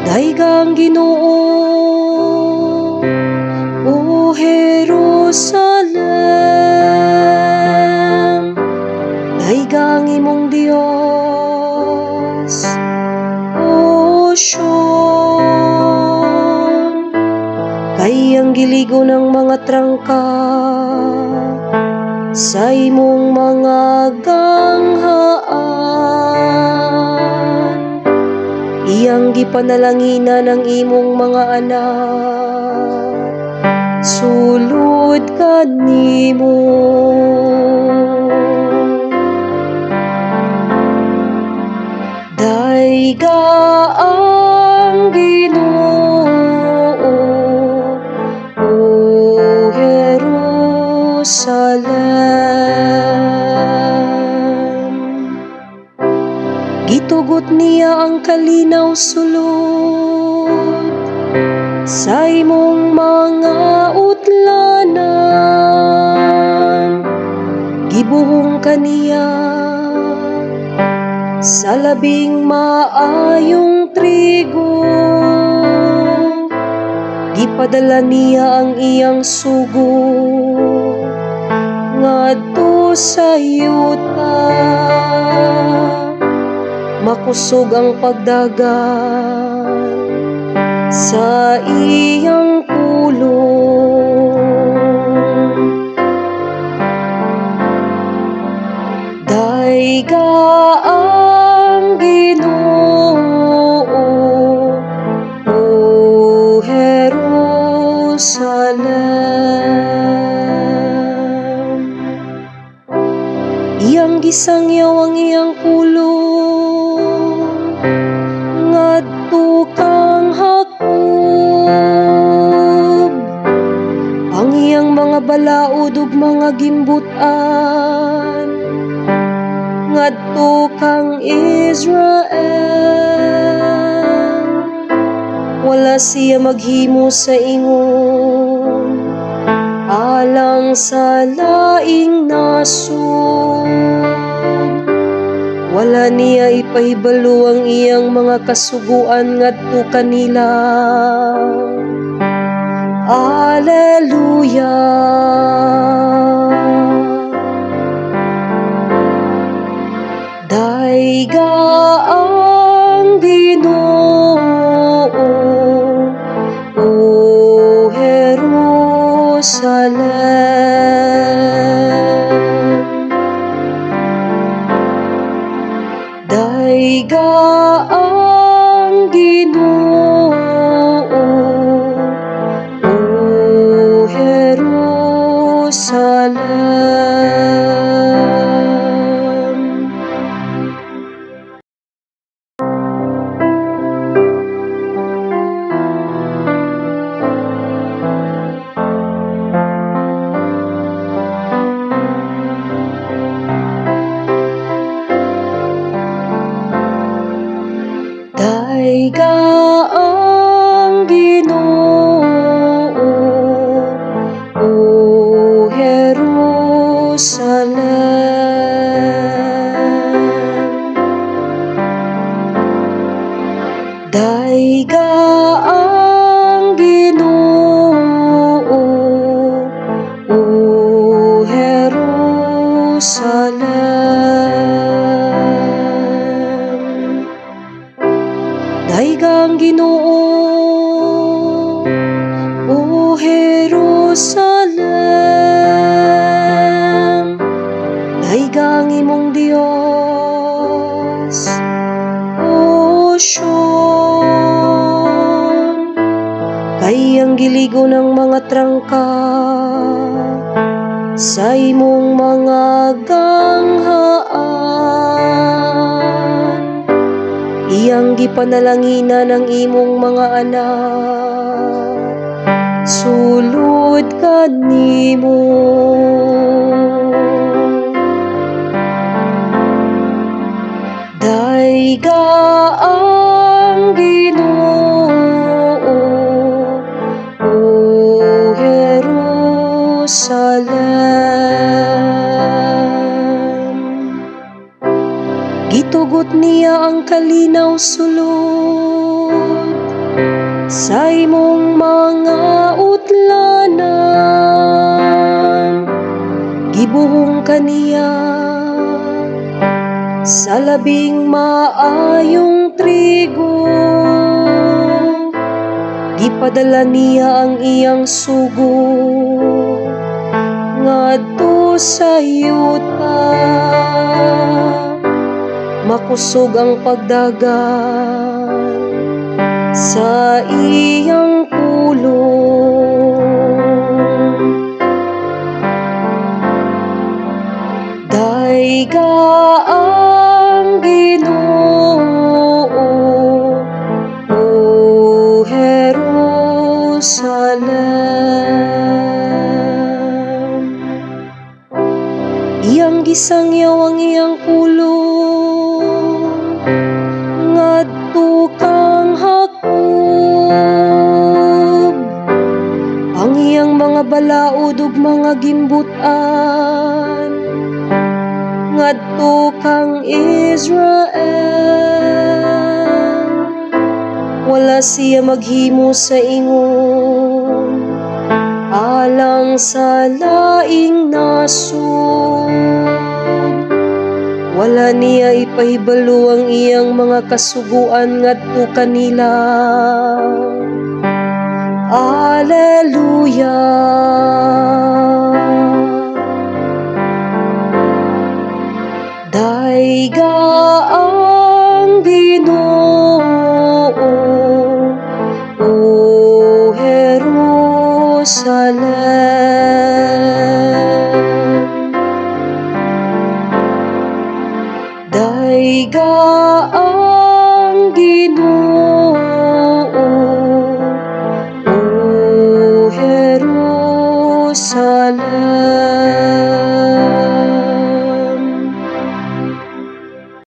Dayga ang Ginoo, O Jerusalem. Dayga ang imong Dios, O Sion. Kay ang giligo ng mga trangka sa imong mga ganghaan. Iyang gipanalanginan ang imong mga anak sulod kanimo. Dayga ang Ginoo, O Jerusalem. Gitugot niya ang kalinaw sulod sa imong mga utlanan. Gibuhong kaniya sa labing maayong trigo. Gipadala niya ang iyang sugo ngadto sa yuta. Makusog ang pagdagan sa iyang pulong. Dayga ang Ginoo, O Jerusalem. Iyang gisangyaw ang iyang pulong ngadto kang Jacob. Ang iyang mga balaod ug mga gimbut-an ngadto kang Israel. Wala siya maghimo sa ingon alang sa laing nasod. Wala niya ipahibalo ang iyang mga kasuguan ngadto kanila. Alleluia. Dayga ang Ginoo, O Jerusalem. Dayga ang Ginoo, O Jerusalem. Dayga ang Ginoo, O Jerusalem. Dayga ang Ginoo, O Jerusalem. Dayga ang Ginoo, O Jerusalem. Dayga ang imong Dios, O Sion. Kay ang giligo ng mga trangka sa imong mga ganghaan. Iyang gipanalanginan ang imong mga anak sulod kanimo. Dayga ang Ginoo, O Jerusalem. Gitugot niya ang kalinaw sulod sa imong mga utlanan. Gibuhong ka niya sa labing maayong trigo. Gipadala niya ang iyang sugo ngadto sa yuta. Makusog ang pagdagan sa iyang pulong. Dayga ang Ginoo, O Jerusalem. Iyang gisangyaw ang iyang pulong ngadto kang Jacob. Ang iyang mga balaod ug mga gimbut-an ngadto kang Israel. Wala siya maghimo sa ingon alang sa laing nasod. Wala niya ipahibalo ang iyang mga kasuguan ngadto kanila. Alleluia. Dayga ang Ginoo, O Jerusalem. Dayga ang Ginoo, O Jerusalem.